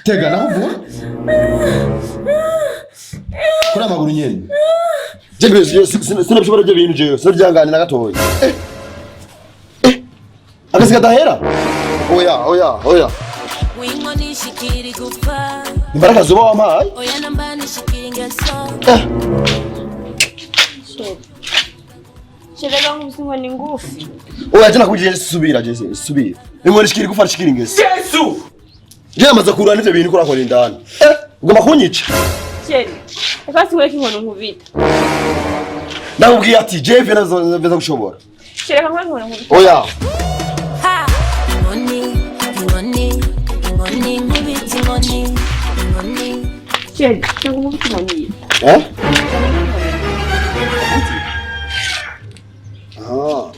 Tega nakuvura kuri amaguru nyene. Je sinabishobora ibyo bintu, jewe sinabyangane na gatoya. Eh. Eh. Akazi kadahera. Oya, oya, oya. W'inkoni ishikira igufa. Imbaraga zuba wampaye. Oya, namba nishikira ingeso. Eh. Chéri. Chéri, reka nkubise inkoni ngufi. Oya, je nakubwiye, subira, je subira. Inkoni ishikira igufa, ishikira ingese. Yesu. Je namaze kurura n'ivyo bintu kurakora indani. Eh, ugomba kunyica. Chéri, reka sikureke inkoni nkubita. Ndakubwiye ati je veza gushobora. Chéri, reka nkureke inkoni nkubita. Oya. Ha, inkoni, inkoni, inkoni nkubita, inkoni, inkoni. Chéri, reka nkubite inkoni. Eh? Ah.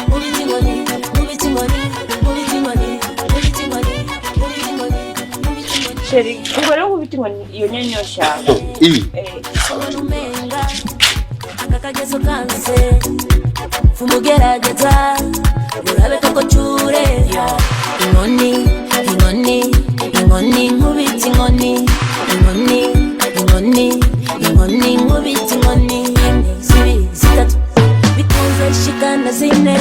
Nkubita inkoni, nkubita inkoni, nkubita inkoni, nkubita inkoni, nkubita inkoni, nkubita inkoni. Chéri, ubwo rero nkubita inkoni iyo nyene niyo nshaka. Iyi. Eh. Ubona umenga aka kagezo kanse, fumugerageza urabe koko cure. Inkoni, inkoni, inkoni nkubita, inkoni, inkoni, inkoni, inkoni nkubita, inkoni. Imwe, zibiri, zitatu, bikunze shikana zine.